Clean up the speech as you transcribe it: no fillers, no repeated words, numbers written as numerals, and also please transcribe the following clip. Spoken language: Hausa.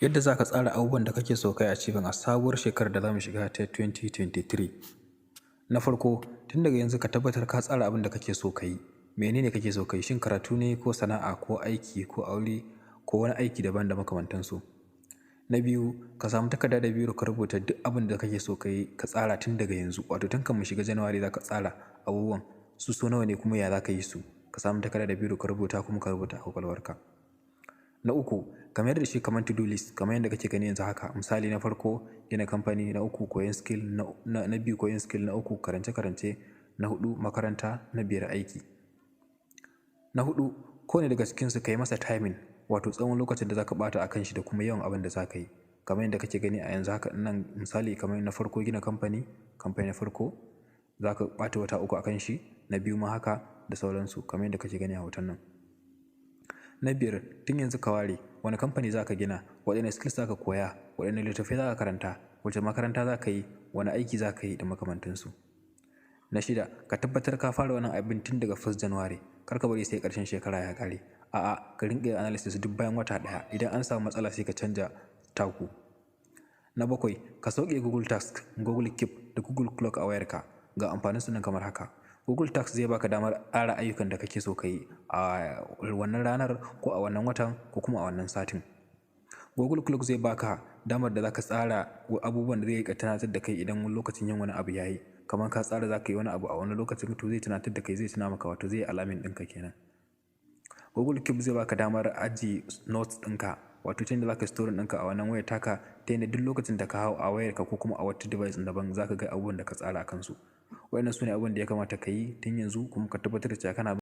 Yadda za ka tsara abubuwan da kake so ka yi achieving a sabuwar shekarar da za mu shiga ta 2023. Na farko, tun daga yanzu ka tabbatar ka tsara abin da kake so ka yi. Mene ne kake so ka yi? Shin karatu ne ko sana'a ko aiki ko aure ko wani aiki daban da makamantansu? Na biyu, ka samu takarda da biro ka rubuta duk abin da kake so ka yi, ka tsara tun daga yanzu. Wato tun kan mu shiga January za ka tsara abubuwan su so nawa ne kuma ya za ka yi su. Ka samu takarda da biro ka rubuta kuma ka rubuta a kwakwalwarka. Na uku, ka mayar da shi kamar to do list, kamar yadda kake gani yanzu haka. Misali, na farko gina kamfani, na uku koyon skill, na biyu koyon skill, na uku karance-karance, na huɗu makaranta, na biyar aiki. Na huɗu, kowane daga cikinsu ka yi masa timing, wato tsawon lokacin da za ka ɓata a kan shi da kuma yawan abin da za ka yi. Kamar yadda kake gani a yanzu haka nan, misali kamar na farko gina kamfani, kamfani na farko za ka ɓata wata 3 a kan shi, na biyu ma haka da sauransu, kamar yadda kake gani a hoton nan. Na biyar, tun yanzu ka ware wane kamfani za ka gina, waɗanne skills za ka koya, waɗanne littattafai za ka karanta, wace makaranta za ka yi, wane aiki za ka yi da makamantansu. Na shida, ka tabbatar ka fara wannan abin tun daga 1st January. Kar ka bari sai ƙarshen shekara ya ƙare. A'a, ka rinƙa yin analysis duk bayan wata ɗaya. Idan an samu matsala, sai ka canja taku. Na bakwai, ka sauke Google Task, Google Keep da Google Clock a wayarka. Ga amfaninsu nan kamar haka. Google Task zai baka damar tsara ayyukan da kake so ka yi a wannan ranar ko a wannan watan ko kuma a wannan satin. Google Clock zai baka damar da za ka tsara abubuwan da zai riƙa tunatar da kai idan lokacin yin wani abu ya yi. Kamar ka tsara za ka yi wani abu a wani lokacin, to zai tunatar da kai, zai tuna maka, wato zai yi alarming ɗinka kenan. Google Keep zai baka damar ajiye notes ɗinka, wato ta yadda za ka storing ɗinka a wannan wayar taka, ta yadda duk lokacin da ka hau a wayarka ko kuma a wata device daban, za ka ga abubuwan da ka tsara a kansu. Waɗannan su ne abubuwan da ya kamata ka yi tun yanzu kuma ka tabbatar da cewa kana